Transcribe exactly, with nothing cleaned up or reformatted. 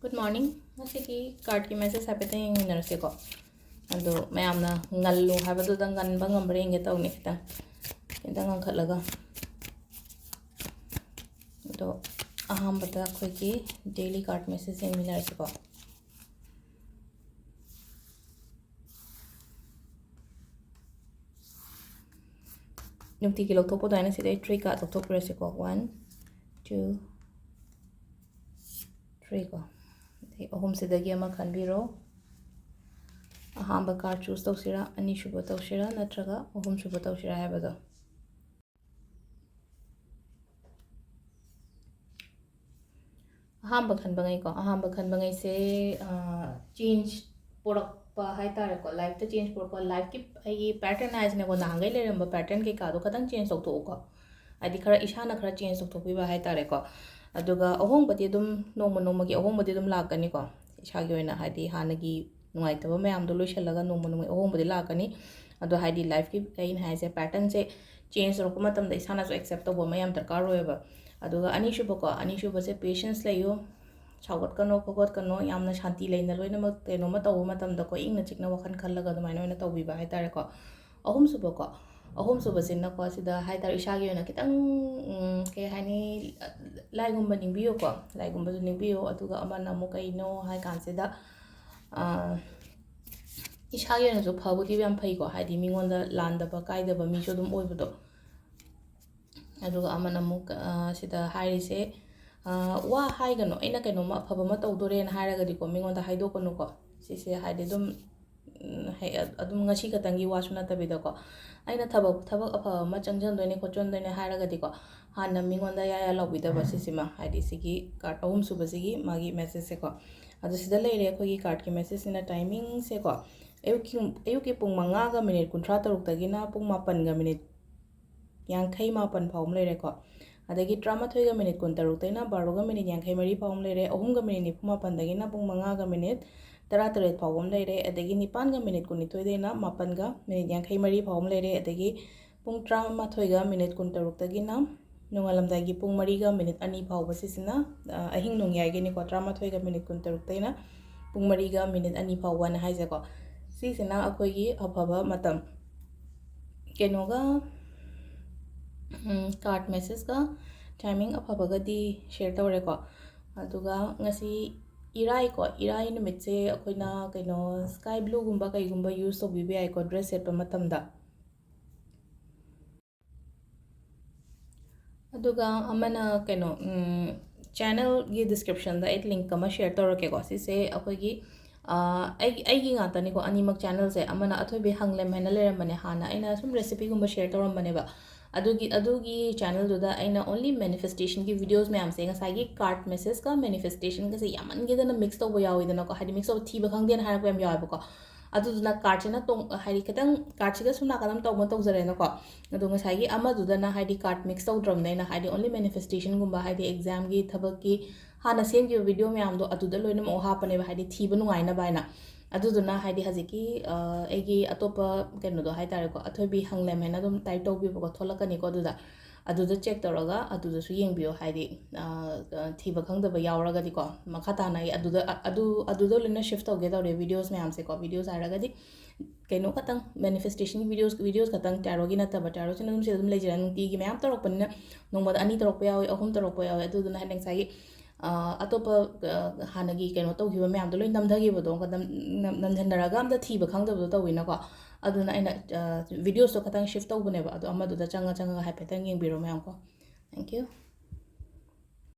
Good morning. ꯉꯁꯤꯒꯤ cardꯀꯤ message ꯍꯥꯏꯐꯦꯠꯇꯪ ꯌꯦꯡꯃꯤꯟꯅꯔꯁꯤꯀꯣ꯫ ꯑꯗꯣ ꯃꯌꯥꯝꯅ ꯉꯜꯂꯨ ꯍꯥꯏꯕꯗꯨꯗ ꯉꯟꯕ ꯉꯝꯕ꯭ꯔꯥ ꯌꯦꯡꯒꯦ ꯇꯧꯅꯤ, ꯈꯤꯇꯪ, ꯈꯤꯇꯪ ꯉꯟꯈꯠꯂꯒ꯫ ꯑꯗꯣ ꯑꯍꯥꯟꯕꯗ ꯑꯩꯈꯣꯏꯒꯤ daily card message ꯌꯦꯡꯃꯤꯟꯅꯔꯁꯤꯀꯣ꯫ ꯅꯨꯡꯇꯤꯒꯤ ꯂꯧꯊꯣꯛꯄ ꯑꯗꯨꯃꯥꯏꯅ ꯁꯤꯗꯩ three card ꯂꯧꯊꯣꯛꯄꯤꯔꯁꯤꯀꯣ꯫ One, two, three ꯀꯣ꯫ ꯑꯗꯩ ꯑꯍꯨꯝꯁꯤꯗꯒꯤ ꯑꯃ ꯈꯟꯕꯤꯔꯣ꯫ ꯑꯍꯥꯟꯕ card choose ꯇꯧꯁꯤꯔꯥ, ꯑꯅꯤꯁꯨꯕ ꯇꯧꯁꯤꯔꯥ, ꯅꯠꯇ꯭ꯔꯒ ꯑꯍꯨꯝꯁꯨꯕ ꯇꯧꯁꯤꯔꯥ ꯍꯥꯏꯕꯗꯣ꯫ ꯑꯍꯥꯟꯕ ꯈꯟꯕꯉꯩꯀꯣ, ꯑꯍꯥꯟꯕ ꯈꯟꯕꯉꯩꯁꯦ, ꯑ, change ꯄꯨꯔꯛꯄ ꯍꯥꯏ ꯇꯥꯔꯦꯀꯣ, lifeꯇ change ꯄꯨꯔꯛꯄ, lifeꯀꯤ ꯑꯩꯒꯤ pattern ꯍꯥꯏꯁꯤꯅꯀꯣ, ꯅꯍꯥꯟꯈꯩ ꯂꯩꯔꯝꯕ pattern ꯀꯩꯀꯥꯗꯣ ꯈꯇꯪ change ꯇꯧꯊꯣꯛꯎꯀꯣ꯫ ꯍꯥꯏꯗꯤ ꯈꯔ ꯏꯁꯥꯅ ꯈꯔ change ꯇꯧꯊꯣꯛꯄꯤꯕ ꯍꯥꯏ ꯇꯥꯔꯦꯀꯣ꯫ ꯑꯗꯨꯒ ꯑꯍꯣꯡꯕꯗꯤ ꯑꯗꯨꯝ ꯅꯣꯡꯃ ꯅꯣꯡꯃꯒꯤ ꯑꯍꯣꯡꯕꯗꯤ ꯑꯗꯨꯝ ꯂꯥꯛꯀꯅꯤꯀꯣ꯫ ꯏꯁꯥꯒꯤ ꯑꯣꯏꯅ ꯍꯥꯏꯗꯤ ꯍꯥꯟꯅꯒꯤ ꯅꯨꯡꯉꯥꯏꯇꯕ ꯃꯌꯥꯝꯗꯣ ꯂꯣꯏꯁꯤꯜꯂꯒ ꯅꯣꯡꯃ ꯅꯣꯡꯃꯒꯤ ꯑꯍꯣꯡꯕꯗꯤ ꯂꯥꯛꯀꯅꯤ꯫ ꯑꯗꯣ ꯍꯥꯏꯗꯤ lifeꯀꯤ ꯑꯩꯅ ꯍꯥꯏꯁꯦ patternꯁꯦ change ꯇꯧꯔꯛꯄ ꯃꯇꯝꯗ ꯏꯁꯥꯅꯁꯨ accept ꯇꯧꯕ ꯑꯃ ꯌꯥꯝ ꯗꯔꯀꯥꯔ ꯑꯣꯏꯌꯦꯕ꯫ ꯑꯗꯨꯒ ꯑꯅꯤꯁꯨꯕꯀꯣ, ꯑꯅꯤꯁꯨꯕꯁꯦ patience ꯂꯩꯌꯨ꯫ ꯁꯥꯎꯒꯠꯀꯅꯣ ꯈꯣꯠꯀꯠꯀꯅꯣ, ꯌꯥꯝꯅ ꯁꯥꯟꯇꯤ ꯂꯩꯅ ꯂꯣꯏꯅꯃꯛ ꯀꯩꯅꯣꯝꯃ ꯇꯧꯕ ꯃꯇꯝꯗꯀꯣ, ꯏꯪꯅ ꯆꯤꯛꯅ ꯋꯥꯈꯜ ꯈꯜꯂꯒ ꯑꯗꯨꯃꯥꯏꯅ ꯑꯣꯏꯅ ꯇꯧꯕꯤꯕ ꯍꯥꯏ ꯇꯥꯔꯦꯀꯣ꯫ ꯑꯍꯨꯝꯁꯨꯕꯀꯣ, ꯑꯍꯨꯝꯁꯨꯕꯁꯤꯅꯀꯣ, ꯁꯤꯗ ꯍꯥꯏ ꯇꯥꯔꯦ, ꯏꯁꯥꯒꯤ ꯑꯣꯏꯅ ꯈꯤꯇꯪ, ꯎꯝ, ꯀꯩ ꯍꯥꯏꯅꯤ, ꯂꯥꯏꯒꯨꯝꯕ ꯅꯤꯡꯕꯤꯌꯨꯀꯣ, ꯂꯥꯏꯒꯨꯝꯕꯁꯨ ꯅꯤꯡꯕꯤꯌꯨ꯫ ꯑꯗꯨꯒ ꯑꯃꯅ ꯑꯃꯨꯛ ꯀꯩꯅꯣ ꯍꯥꯏ ꯀꯥꯟꯁꯤꯗ, ꯑ, ꯏꯁꯥꯒꯤ ꯑꯣꯏꯅꯁꯨ ꯐꯕꯨꯗꯤ ꯌꯥꯝ ꯐꯩꯀꯣ, ꯍꯥꯏꯗꯤ ꯃꯤꯉꯣꯟꯗ ꯂꯥꯟꯗꯕ ꯀꯥꯏꯗꯕ ꯃꯤꯁꯨ ꯑꯗꯨꯝ ꯑꯣꯏꯕꯗꯣ꯫ ꯑꯗꯨꯒ ꯑꯃꯅ ꯑꯃꯨꯛ, ꯑ, ꯁꯤꯗ ꯍꯥꯏꯔꯤꯁꯦ, ꯑ, ꯋꯥ ꯍꯥꯏꯒꯅꯨ, ꯑꯩꯅ ꯀꯩꯅꯣꯝꯃ ꯑꯐꯕ ꯑꯃ ꯇꯧꯗꯣꯔꯦꯅ ꯍꯥꯏꯔꯒꯗꯤꯀꯣ, ꯃꯤꯉꯣꯟꯗ ꯍꯥꯏꯗꯣꯛꯀꯅꯨꯀꯣ꯫ ꯁꯤꯁꯦ ꯍꯥꯏꯗꯤ ꯑꯗꯨꯝ, ꯎꯝ, ꯍꯦ-, ꯑꯗꯨꯝ ꯉꯁꯤ ꯈꯛꯇꯪꯒꯤ ꯋꯥꯁꯨ ꯅꯠꯇꯕꯤꯗꯀꯣ, ꯑꯩꯅ ꯊꯕꯛ, ꯊꯕꯛ ꯑꯐꯕ ꯑꯃ ꯆꯪꯁꯤꯟꯗꯣꯏꯅꯦ ꯈꯣꯠꯆꯟꯗꯣꯏꯅꯦ ꯍꯥꯏꯔꯒꯗꯤꯀꯣ, ꯍꯥꯟꯅ ꯃꯤꯉꯣꯟꯗ ꯌꯥ ꯌꯥ ꯂꯥꯎꯕꯤꯗꯕ, ꯁꯤꯁꯤꯃ, ꯍꯥꯏꯗꯤ ꯁꯤꯒꯤ card ꯑꯍꯨꯝꯁꯨꯕꯁꯤꯒꯤ ꯃꯥꯒꯤ messageꯁꯦꯀꯣ꯫ ꯑꯗꯨ ꯁꯤꯗ ꯂꯩꯔꯦ ꯑꯩꯈꯣꯏꯒꯤ cardꯀꯤ messageꯁꯤꯅ timingꯁꯦꯀꯣ, ꯑꯌꯨꯛꯀꯤ, ꯑꯌꯨꯛꯀꯤ ꯄꯨꯡ ꯃꯉꯥꯒ minute ꯀꯨꯟꯊ꯭ꯔꯥ ꯇꯔꯨꯛꯇꯒꯤꯅ ꯄꯨꯡ ꯃꯥꯄꯟꯒ minute ꯌꯥꯡꯈꯩ ꯃꯥꯄꯟ ꯐꯥꯎ ꯑꯃ ꯂꯩꯔꯦꯀꯣ꯫ ꯑꯗꯒꯤ ꯇꯔꯥꯃꯥꯊꯣꯏꯒ minute ꯀꯨꯟꯇꯔꯨꯛꯇꯩꯅ ꯕꯥꯔꯣꯒ minute ꯌꯥꯡꯈꯩ ꯃꯔꯤ ꯐꯥꯎ ꯑꯃ ꯂꯩꯔꯦ꯫ ꯑꯍꯨꯝꯒ minute ꯅꯤꯐꯨ ꯃꯥꯄꯟꯗꯒꯤꯅ ꯄꯨꯡ ꯃꯉꯥꯒ minute ꯇꯔꯥꯇꯔꯦꯠ ꯐꯥꯎꯕ ꯑꯃ ꯂꯩꯔꯦ꯫ ꯑꯗꯒꯤ ꯅꯤꯄꯥꯟꯒ minute ꯀꯨꯟꯅꯤꯊꯣꯏꯗꯩꯅ ꯃꯥꯄꯟꯒ minute ꯌꯥꯡꯈꯩ ꯃꯔꯤ ꯐꯥꯎ ꯑꯃ ꯂꯩꯔꯦ꯫ ꯑꯗꯒꯤ ꯄꯨꯡ ꯇꯔꯥꯃꯥꯊꯣꯏꯒ minute ꯀꯨꯟꯇꯔꯨꯛꯇꯒꯤꯅ ꯅꯣꯡꯉꯥꯜꯂꯝꯗꯥꯏꯒꯤ ꯄꯨꯡ ꯃꯔꯤꯒ ꯃꯤꯅꯤꯠ ꯑꯅꯤ ꯐꯥꯎꯕ ꯁꯤꯁꯤꯅ, ꯑ, ꯑꯍꯤꯡ ꯅꯣꯡꯌꯥꯏꯒꯤꯅꯤꯀꯣ, ꯇꯔꯥꯃꯥꯊꯣꯏꯒ ꯃꯤꯅꯤꯠ ꯀꯨꯟꯇꯔꯨꯛꯇꯩꯅ ꯄꯨꯡ ꯃꯔꯤꯒ ꯃꯤꯅꯤꯠ ꯑꯅꯤ ꯐꯥꯎꯕꯅ ꯍꯥꯏꯁꯦꯀꯣ꯫ ꯁꯤꯁꯤꯅ ꯑꯩꯈꯣꯏꯒꯤ ꯑꯐꯕ ꯃꯇꯝ꯫ ꯀꯩꯅꯣꯒ, ꯎꯝ, card messageꯀ timing ꯑꯐꯕꯒꯗꯤ share ꯇꯧꯔꯦꯀꯣ꯫ ꯑꯗꯨꯒ ꯉꯁꯤ ꯏꯔꯥꯏꯀꯣ, ꯏꯔꯥꯏ ꯅꯨꯃꯤꯠꯁꯦ ꯑꯩꯈꯣꯏꯅ ꯀꯩꯅꯣ sky blueꯒꯨꯝꯕ ꯀꯩꯒꯨꯝꯕ use ꯇꯧꯕꯤꯕ ꯌꯥꯏꯀꯣ, dress ꯁꯦꯠꯄ ꯃꯇꯝꯗ꯫ ꯑꯗꯨꯒ ꯑꯃꯅ ꯀꯩꯅꯣ, ꯎꯝ, channelꯒꯤ descriptionꯗ ꯑꯩ link ꯑꯃ share ꯇꯧꯔꯛꯀꯦꯀꯣ꯫ ꯁꯤꯁꯦ ꯑꯩꯈꯣꯏꯒꯤ, ꯑ, ꯑꯩꯒꯤ, ꯑꯩꯒꯤ ꯉꯥꯛꯇꯅꯤꯀꯣ, ꯑꯅꯤꯃꯛ channelꯁꯦ꯫ ꯑꯃꯅ ꯑꯊꯣꯏꯕꯤ ꯍꯪꯂꯦꯝ ꯍꯥꯏꯅ ꯂꯩꯔꯝꯕꯅꯦ, ꯍꯥꯟꯅ ꯑꯩꯅ ꯁꯨꯝ recipeꯒꯨꯝꯕ share ꯇꯧꯔꯝꯕꯅꯦꯕ꯫ ꯑꯗꯨꯒꯤ, ꯑꯗꯨꯒꯤ channelꯗꯨꯗ ꯑꯩꯅ only manifestationꯒꯤ videos ꯃꯌꯥꯝꯁꯦ, ꯉꯁꯥꯏꯒꯤ card messageꯀ manifestationꯒꯁꯦ ꯌꯥꯝꯃꯟꯒꯤꯗꯅ mix ꯇꯧꯕ ꯌꯥꯎꯋꯤꯗꯅꯀꯣ, ꯍꯥꯏꯗꯤ mix ꯇꯧꯕ ꯊꯤꯕ ꯈꯪꯗꯦꯅ ꯍꯥꯏꯔꯛꯄ ꯌꯥꯝ ꯌꯥꯎꯋꯦꯕꯀꯣ꯫ ꯑꯗꯨꯗꯨꯅ cardꯁꯤꯅ ꯇꯣꯡ-, ꯍꯥꯏꯗꯤ ꯈꯤꯇꯪ cardꯁꯤꯒ ꯁꯨꯝ ꯅꯥꯀꯟ ꯑꯃ ꯇꯧꯕ ꯇꯧꯖꯔꯦꯅꯀꯣ꯫ ꯑꯗꯣ ꯉꯁꯥꯏꯒꯤ ꯑꯃꯗꯨꯗꯅ ꯍꯥꯏꯗꯤ card mix ꯇꯧꯗ꯭ꯔꯕꯅꯤꯅ, ꯍꯥꯏꯗꯤ only manifestationꯒꯨꯝꯕ, ꯍꯥꯏꯗꯤ examꯒꯤ ꯊꯕꯛꯀꯤ ꯍꯥꯟꯅ ꯁꯦꯝꯈꯤꯕ video ꯃꯌꯥꯝꯗꯣ ꯑꯗꯨꯗ ꯂꯣꯏꯅꯃꯛ ꯍꯥꯞꯄꯅꯦꯕ, ꯍꯥꯏꯗꯤ ꯊꯤꯕ ꯅꯨꯡꯉꯥꯏꯅꯕ ꯍꯥꯏꯅ꯫ ꯑꯗꯨꯗꯨꯅ ꯍꯥꯏꯗꯤ ꯍꯧꯖꯤꯛꯀꯤ, ꯑ, ꯑꯩꯒꯤ ꯑꯇꯣꯞꯄ ꯀꯩꯅꯣꯗꯣ ꯍꯥꯏꯇꯥꯔꯦꯀꯣ, ꯑꯊꯣꯏꯕꯤ ꯍꯪꯂꯦꯝ ꯍꯥꯏꯅ ꯑꯗꯨꯝ type ꯇꯧꯕꯤꯕꯀꯣ, ꯊꯣꯛꯂꯛꯀꯅꯤꯀꯣ꯫ ꯑꯗꯨꯗ, ꯑꯗꯨꯗ check ꯇꯧꯔꯒ ꯑꯗꯨꯗꯁꯨ ꯌꯦꯡꯕꯤꯌꯣ, ꯍꯥꯏꯗꯤ, ꯑ, ꯑ, ꯊꯤꯕ ꯈꯪꯗꯕ ꯌꯥꯎꯔꯒꯗꯤꯀꯣ꯫ ꯃꯈꯥ ꯇꯥꯅ ꯑꯩ ꯑꯗꯨꯗ, ꯑ, ꯑꯗꯨ, ꯑꯗꯨꯗ ꯂꯣꯏꯅ shift ꯇꯧꯒꯦ ꯇꯧꯔꯦ videos ꯃꯌꯥꯝꯁꯦꯀꯣ꯫ Videos ꯍꯥꯏꯔꯒꯗꯤ ꯀꯩꯅꯣ ꯈꯛꯇꯪ, manifestationꯒꯤ videos, videos ꯈꯛꯇꯪ, tarotꯒꯤ ꯅꯠꯇꯕ, tarotꯁꯤꯅ ꯑꯗꯨꯝ ꯁꯤꯗ ꯑꯗꯨꯝ ꯂꯩꯖꯔꯦ꯫ ꯅꯨꯡꯇꯤꯒꯤ ꯃꯌꯥꯝ ꯇꯧꯔꯛꯄꯅꯤꯅ ꯅꯣꯡꯃꯗ ꯑꯅꯤ ꯇꯧꯔꯛꯄ ꯌꯥꯎꯏ, ꯑꯍꯨꯝ ꯇꯧꯔꯛꯄ ꯌꯥꯎꯏ꯫ ꯑꯗꯨꯗꯨꯅ ꯍꯥꯏꯗꯤ ꯉꯁꯥꯏꯒꯤ, ꯑ, ꯑꯇꯣꯞꯄ, ꯑ, ꯍꯥꯟꯅꯒꯤ ꯀꯩꯅꯣ ꯇꯧꯈꯤꯕ ꯃꯌꯥꯝꯗꯣ ꯂꯣꯏ ꯅꯝꯊꯈꯤꯕꯗꯣ, ꯑꯃꯨꯛꯀ ꯅꯝ-, ꯅꯝ-, ꯅꯝꯁꯤꯟꯅꯔꯒ ꯑꯝꯇ ꯊꯤꯕ ꯈꯪꯗꯕꯗꯣ ꯇꯧꯋꯤꯅꯀꯣ꯫ ꯑꯗꯨꯅ ꯑꯩꯅ, ꯑ, videosꯇꯣ ꯈꯇꯪ shift ꯇꯧꯕꯅꯦꯕ꯫ ꯑꯗꯣ ꯑꯃꯗꯨꯗ ꯆꯪꯉ ꯆꯪꯉꯒ ꯍꯥꯏꯐꯦꯠꯇꯪ ꯌꯦꯡꯕꯤꯔꯣ ꯃꯌꯥꯝꯀꯣ꯫ Thank you꯫